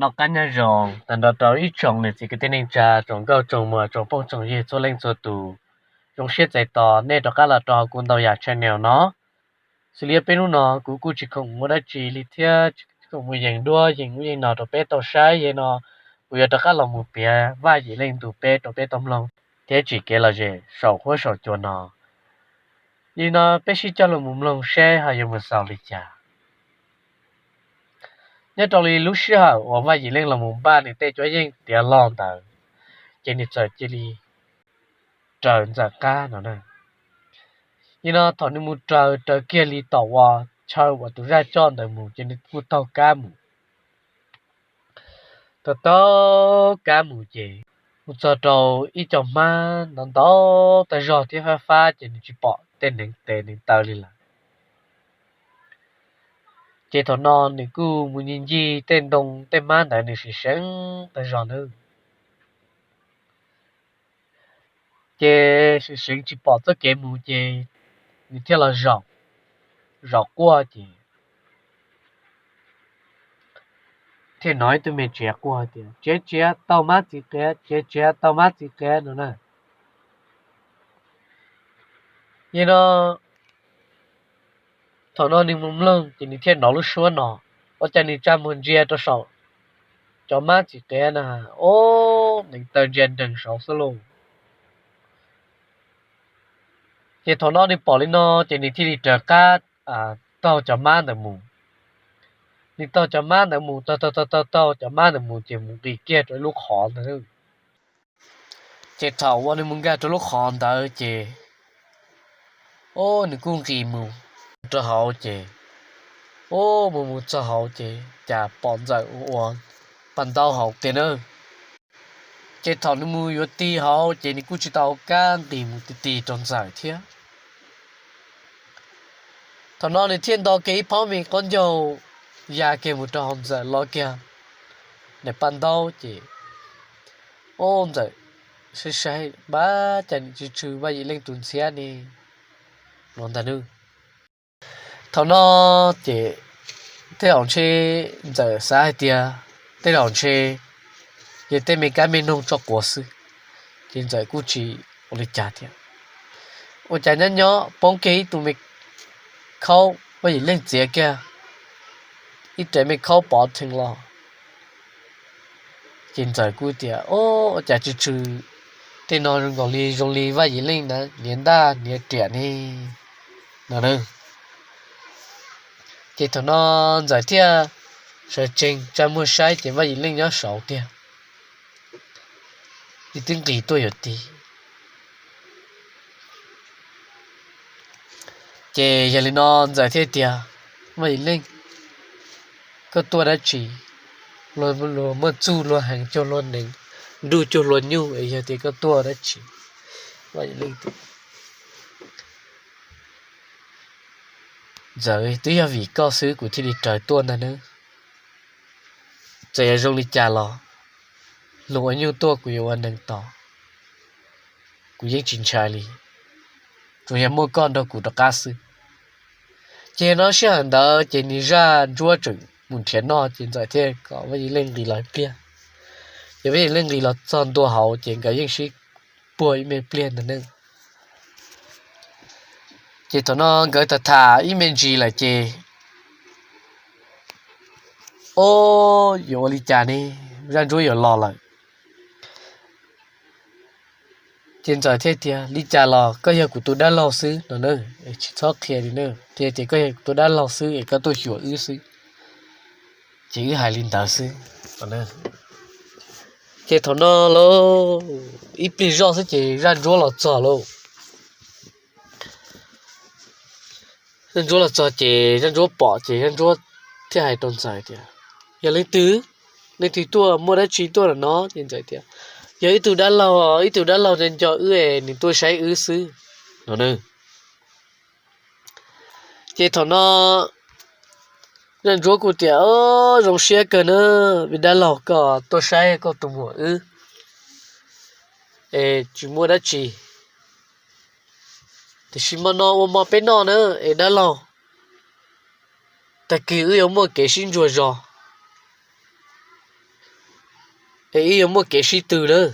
Noj qab nyob zoo tag nrho rau ib tsoom niam txiv kwv tij neej tsa, tsoom nkauj tsoom muam, tsoom phooj tsoom ywg txhua leej txhua tus. Zoo siab txais tos nej rov qab los rau kuv Ntau Yam channel no. Xws li peb hnub no kuv kuj tsis khoom ua dab tsi li thiab, tsis khoom mus yees duab yees ub yees no rau peb tau saib, yog li no kuv yuav rov qab los mus piav Vaj Yim Leej ntu peb rau peb tau mloog thiab tsim kev lom zem saum huab saum cua no. Yog li no peb sib coj los mus mloog seb ho yuav mus xaus li cas. Nyob rau li lub sij hawm uas Vaj Yim Leej los mus npaj nws tej cuab yeej tiav log ntawd, ces nws txawm cia li raws Ntxawm qab no na. Yog li no thaum nws mus raws raws kiag li tom uas chaw uas tus zaj coj ntawd mus ces nws kuj taug kab mus. Taug taug kab mus ces mus txog rau ib co hmab ntau ntau tag zog thiab fab fab ces nws tsis pom tej neev tes neev taw li lawm. Ces thaum no nws kuj mus ncig ncig tej ntoo tej hmab ntawd nws seev seev tag zog nawb. Ces seev seev tsis pom txoj kev mus ces nws thiaj los zaum, zaum quaj ces thiaj hnov ib tug me tsiav quaj tias, Tsiav tsiav tau mab txiv qiav, tsiav tsiav tau mab txiv qiav no na. Yog li no thaum no nws mus mloog ces nws thiaj hnov lub suab no, ua cas nws tsa muag ntsia rau saum cov mab txiv qiav na, ob, neev taw ntsia nreeg saud xwb lauj. Ces thaum no nws pom li no ces nws thiaj li raws qab taug cov mab ntawd mus. Nws taug cov mab ntawd mus, taug taug taug taug taug cov mab ntawd mus ces mus nqis kiag rau ib lub qhov ntawd. Ces thaum uas nws mus nkag rau lub qhov ntawd ces, ob, nws kuj nqis mus rau hauv ces, ob, mus mus txog hauv ces cas pom Ntxawm ua paj ntaub hauv tiag nawb. Ces thaum nws mus yuav ti hauv ces nws kuj tsis tau kab nqis mus ti ti rau Ntxawm thiab. Thaum no nws thiaj nto kiag ib phaub me qaub ncaug ya kiag mus rau hauv Ntxawm los kiag daim paj ntaub ces, ob, Ntxawm saib saib, npab cas nim tsw tsw Vaj Yim Leej tus ntxhiab ne, no ntag nawb. Thaum no ces tej zaum ntshe Ntxawm xav hais tias tej zaum ntshe yog tej me kab me noog tso quav xwb, ces Ntxawm kuj tsis ua li cas thiab. Ua cas nyob nyob poob kiag ib tug me khaub, Vaj Yim Leej txiav kiag ib rev me khaub pov theej los. Ces Ntxawm kuj tias, Ob, ua cas tsw tsw tej no zoo nkaus li zoo li Vaj Yim Leej na, niag ntaj niag riam ne, no na. Ces thaum no Ntxawm thiaj sawv tsees tsa muag saib ces Vaj Yim Leej nyob saud tiag, nws twb nqis tuaj yuav ti. Ces yog li no Ntxawm thiaj tias, Vaj Yim Leej, koj tuaj dab tsi? Luag muaj txuj luag heev cuag luag neev, nruj cuag luag nyuj es yog tias koj tuaj dab tsi? Vaj Yim Leej tias, Ntxawm, twb yog vim koj xwb kuv thiaj li raws tuaj ntag nawb. Txawm yog zoo li cas los luag ua nyuj tuaj kuv yuav ua neev tos, kuv yeej tsis ntshai li, tsuas yog muaj koj nrog kuv rov qab xwb. Ces no sij hawm ntawd ces nws zaj ntsuab tseem mus nrhiav noj ces Ntxawm thiaj kom Vaj Yim Leej nqis los ib pliag. Ces Vaj Yim Leej nqis los txog ntua hauv ces nkawd yeej sib puag ib me pliag ntag nawb. Ces thaum no nkawd tham tham ib me ntsis lawm ces, ob, yuav ua li cas ne, zaj ntsuab yuav los lawm. Ces Ntxawm thiaj tias, Li cas los koj yog kuv tus dab laug xwb no na, tsis txhob qhia li na, qhia tias koj yog kuv tus dab laug xwb es koj tuaj xyuas wb xwb, ces wb hais li ntawd xwb. Ces thaum no lauj, ib pliag zoj xwb ces zaj ntsuab los txog lauj. Zaj ntsuab los txog ces zaj ntsuab pom ces zaj ntsuab thiaj hais rau Ntxawm tias, Yog leej twg? Leej twg tuaj, muaj dab tsi tuaj lawm no? Ces Ntxawm tias, Yog ib tug dab laug, ib tug dab laug nco nco wb es nws tuaj saib wb xwb, no na. Ces thaum no zaj ntsuab kuj tias, Zoo siab kawg na, me dab laug, koj tuaj saib koj tus muam wb es tsis muaj dab tsi, tiam sis hmo no ua hmo peb noj na es dab laug, tag kis wb yuav muaj kev sib ntsuas zog. es wb yuav muaj kev sib tw lawm.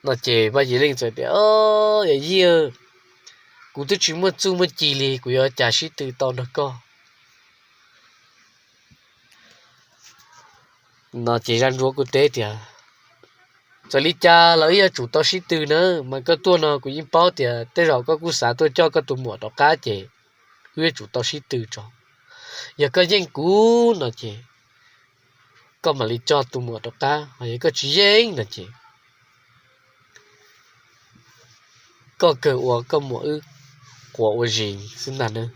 No ces Vaj Yim Leej txawm tias, Yawm yij, kuv twb tsis muaj txuj muaj ci li, kuv yuav cas sib tw tau nrog koj? No ces Zaj Ntsuab kuj teb tias, Txawm li cas los wb yuav tsum tau sib tw na, mas koj tuaj no kuv yeej paub tias tej zaum koj kuj xav tuaj coj koj tus muam rov qab ces wb yuav tsum tau sib tw tso. Yog koj yeej kuv no ces koj mam li coj tus muam rov qab, ho yog koj tsis yeej no ces koj kawg ua koj muam wb quav ua zis xwb ntag nawb.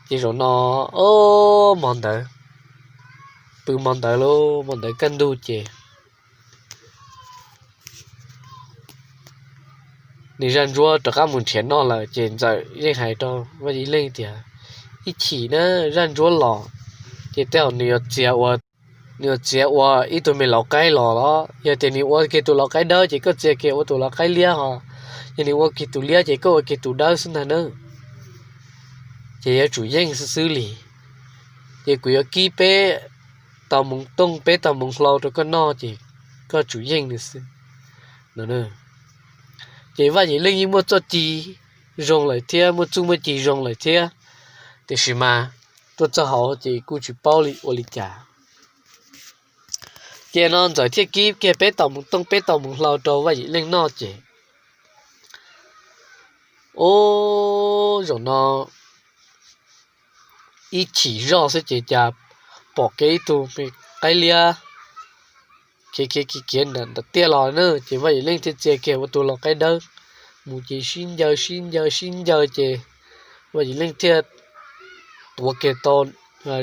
Ces zaum no, o, hmo ntawd, pw hmo ntawd lauj, hmo ntawd kaj ntug ces nws Zaj Ntsuab rov qab mus nrhiav noj lawm ces Ntxawm yeej hais rau Vaj Yim Leej tias, Ib chim na Zaj Ntsuab los ces tej zaum nws yuav txiav ua, nws yuav txiav ua ib tug me lauv qaib los los, yog tias nws ua kiag tus lauv qaib dawb ces koj txiav kiag ua tus lauv qaib liab ho, yog nws ua kiag tus liab ces koj ua kiag tus dawb xwb ntag nawb. Ces yuav tsum yeej xwb xwb li. Ces kuv yuav kib peb tau moov tooj peb tau moov hlau rau koj noj ces koj tsum yeej nws xwb no. Ces Vaj Yim Leej yeej muaj txuj ci zoo lawm thiab, muaj txuj muaj ci zoo lawm thiab, tiam sis mas tuaj txog hauv ces kuj tsis paub li ua li cas. Ces no Ntxawm thiaj kib kiag peb tau moov tooj peb tau moov hlau rau Vaj Yim Leej noj ces, o, zaum no ib chim zoj xwb ces cas pom kiag ib tug me qaib liab khiav khiav khiav khiav ntawm tiaj los na, ces Vaj Yim Leej thiaj txia kiag ua tus lauv qaib dawb mus ces sib ncaws sib ncaws sib ncaws ces Vaj Yim Leej thiaj tuav kiag tau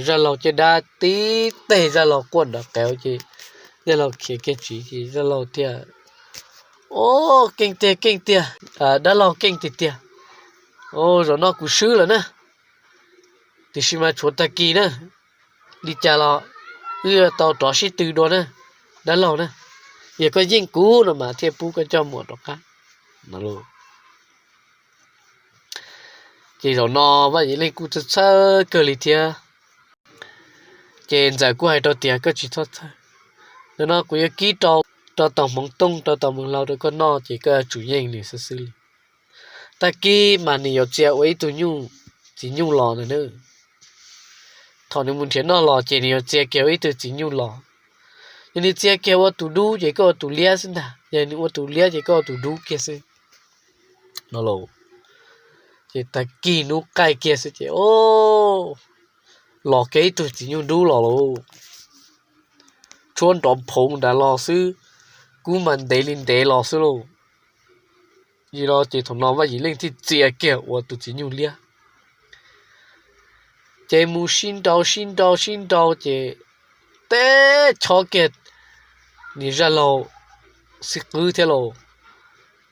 Zaj Laug caj dab tib teg, Zaj Laug quaj nrov qev ces Zaj Laug khiav kiag tsiv ces Zaj Laug thiaj, O, keej tiag keej tiag, dab laug keej tiag tiag. O, zaum no kuv swb lawm na, tiam sis mas tshuav tag kis na, li cas los wb yuav tau rov sib tw dua na, dab laug na. Yog koj yeej kuv no mas thiaj pub koj coj muam rov qab no. Ces zaum no Vaj Yim Leej kuj txhawj txhawj kawg li thiab. Ces Ntxawm kuj hais rau tias, Koj tsis txhob txhawj, zaum no kuv yuav kib rau, rau tau hmoov tooj rau tau moov hlau rau koj noj ces koj yuav tsum yeej nws xwb xwb li. Tag kis mas nws yuav txia ua ib tug nyuj, txiv nyuj los na. Thaum nws mus nrhiav noj los ces nws yuav txia kiag ua ib tug txiv nyuj los. Yog nws txia kiag ua tus dub ces koj ua tus liab xwb ntag, yog nws ua tus liab ces koj ua tus dub kiag xwb no. Ces tag kis hnub qaij kiag xwb ces, o, los kiag ib tug txiv nyuj dub los lauj, tshuab nrov phoov nrad los xwb, kub mas ntev li ntev los xwb lauj. Yog li ces thaum no Vaj Yim Leej thiaj txia kiag ua tus txiv nyuj liab. Ces mus sib nrau sib nrau sib nrau ces teb chob kiag nws Zaj Laug xib qwb thiab lauj.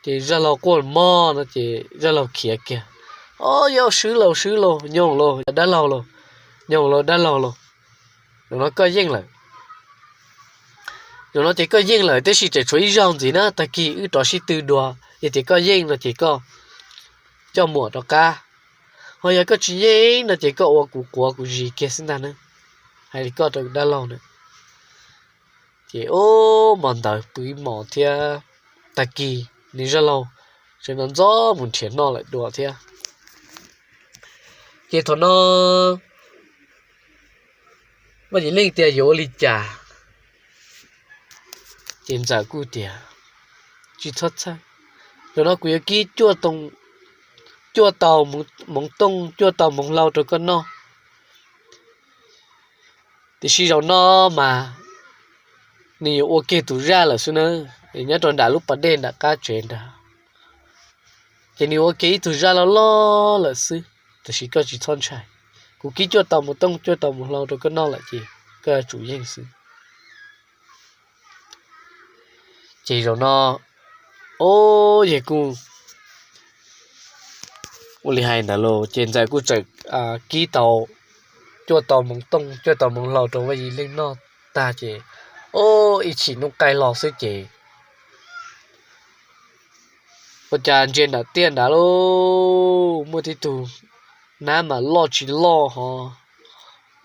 Ces Zaj Laug quaj mog no ces Zaj Laug khiav kiag. O, yog swb lauj, swb lauj, nyob lauj dab laug lauj, nyob lauj dab laug lauj. Zaum no koj yeej lawm. Zaum no ces koj yeej lawm, tab sis tseem tshuav ib zaug ntxiv na, tag kis wb rov sib tw dua, yog tias koj yeej no ces koj coj muam rov qab, ho yog koj tsis yeej no ces koj ua kuv quav kuv zis kiag xwb ntag na. Hais li koj rau dab laug na. Ces ub, hmo ntawd pw ib hmos thiab, tag kis nws Zaj Laug sawv ntxov ntxov mus nrhiav noj lawm dua thiab. Ces thaum no Vaj Yim Leej tias yuav ua li cas, ces Ntxawm kuj tias, Tsis txhob txhawj, zaum no kuv yuav kib cuaj tau moov tooj cuaj tau moov hlau rau koj noj. Tiam sis zaum no mas nws yuav ua kiag tus zaj lawm xwb na, nyob rau nram lub pas dej nram qab tsev nrad. Ces nws ua kiag ib tug zaj loj loj lawm xwb, tiam sis koj tsis txhob ntshai. Kuv kib cuaj tau moov tooj cuaj tau moov hlau rau koj noj lawm ces koj yuav tsum yeej xwb. Ces zaum no, o, yawg kuj ua li hais ntawd lauj, ces Ntxawm kuj txawm kib tau cuaj tau moov tooj cuaj tau moov hlau rau Vaj Yim Leej noj tag ces, o, ib chim hnub qaij los xwb ces ua cas ntsia nram tiaj nrad lauj, muaj tib tug nab mas loj tsis loj ho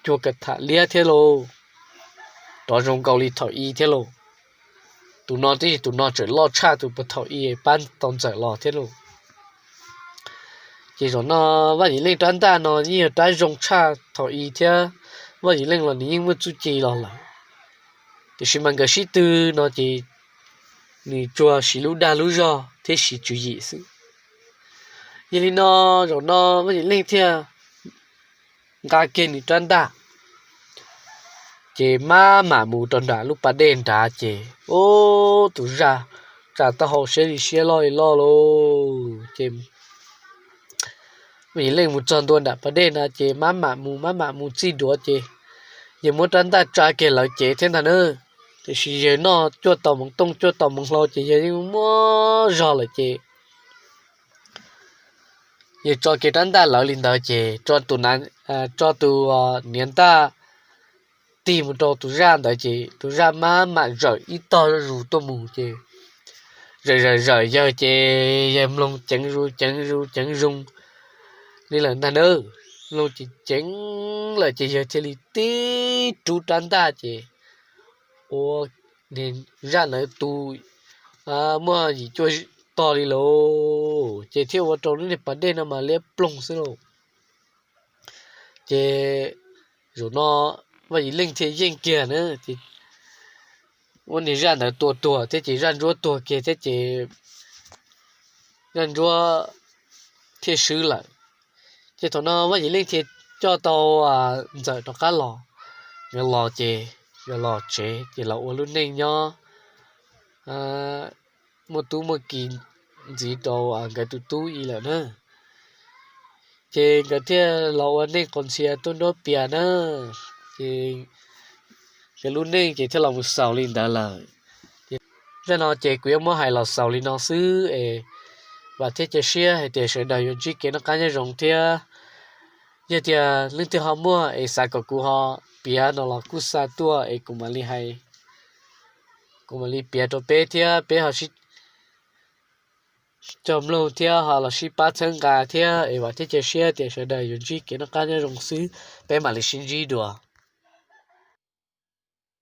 cuag ka tham liab thiab lauj. rov zoo nkaus li thaum i thiab lauj. Tus no twb yog tus no tseem loj tshaj tus puag thaum i pab tau Ntxawm los thiab lauj. Ces zaum no Vaj Yim Leej rab ntaj no yeej yog rab zoo tshaj thaum i thiab, Vaj Yim Leej los nws yeej muaj txuj ci los lawm. Tiam sis mas nkawd sib tw no ces nws tsuas siv lub dag lub zog thiab siv tswv yim xwb. Yog li no, zaum no Vaj Yim Leej thiaj nqa kiag nws rab ntaj, ces maj mam mus rau nram lub pas dej nrad ces, ub, tus zaj tsa taub hau siab li siab loj li loj lauj. Ces Vaj Yim Leej mus txog ntua nram pas dej na ces maj mam mus maj mam mus txij duav ces yawg muab rab ntaj tsa kiag lawv cev thiab ntag na. Tiam sis yawg noj cuaj tau moov tooj cuaj tau moov hlau ces yawg yeej muaj zog lawm ces yawg tso kiag rab ntaj lawv li ntawd ces tso tus niam ntaj tig mus rau tus zaj ntawd ces tus zaj maj mam zawm ib tog zuj zus tuaj mus ces zawm zawm zawm yawg ces yawg mloog ceev zus ceev zus ceev zus li lawm ntag na. Mloog ceev ceev lawm ces yawg thiaj li tib rub rab ntaj ces ua, zaj ntawd tu muaj yim cuaj tog li lauj, ces thiaj ua rau lub niag pas dej no mas liab ploog xwb lauj. Ces zaum no Vaj Yim Leej thiaj yeej kiag na, ua niag zaj ntawd tua tuag thiab ces zaj ntsuab tuag kiag thiab ces zaj ntsuab thiaj swb lawm. Ces thaum no Vaj Yim Leej thiaj coj tau Ntxawm rov qab los. Nkawd los ces nkawd los tsev ces los ua lub neej nyob muaj tub muaj ki ntxiv rau nkawd tus tub i lawm na. Ces nkawd thiaj los ua neej qos ntxhias tuaj nruab pias na. Ces nkawd lub neej ces thiaj los mus xaus li ntawd lawm. Zaj no ces kuv yuav muab hais los xaus li no xwb es vam thiab cia siab hais tias sawv daws yuav ntsib kev noj qab nyob zoo thiab. Yog tias leej twg ho muaj es xav kom kuv ho piav no los kuj xa tuaj es kuv mam li hais, kuv mam li piav rau peb thiab peb ho sib cog mloog thiab ho los sib pab txhawb nqa thiab es vam thiab cia siab tias sawv daws yuav ntsib kev noj qab nyob zoo xwb, peb mam li sib ntsib dua.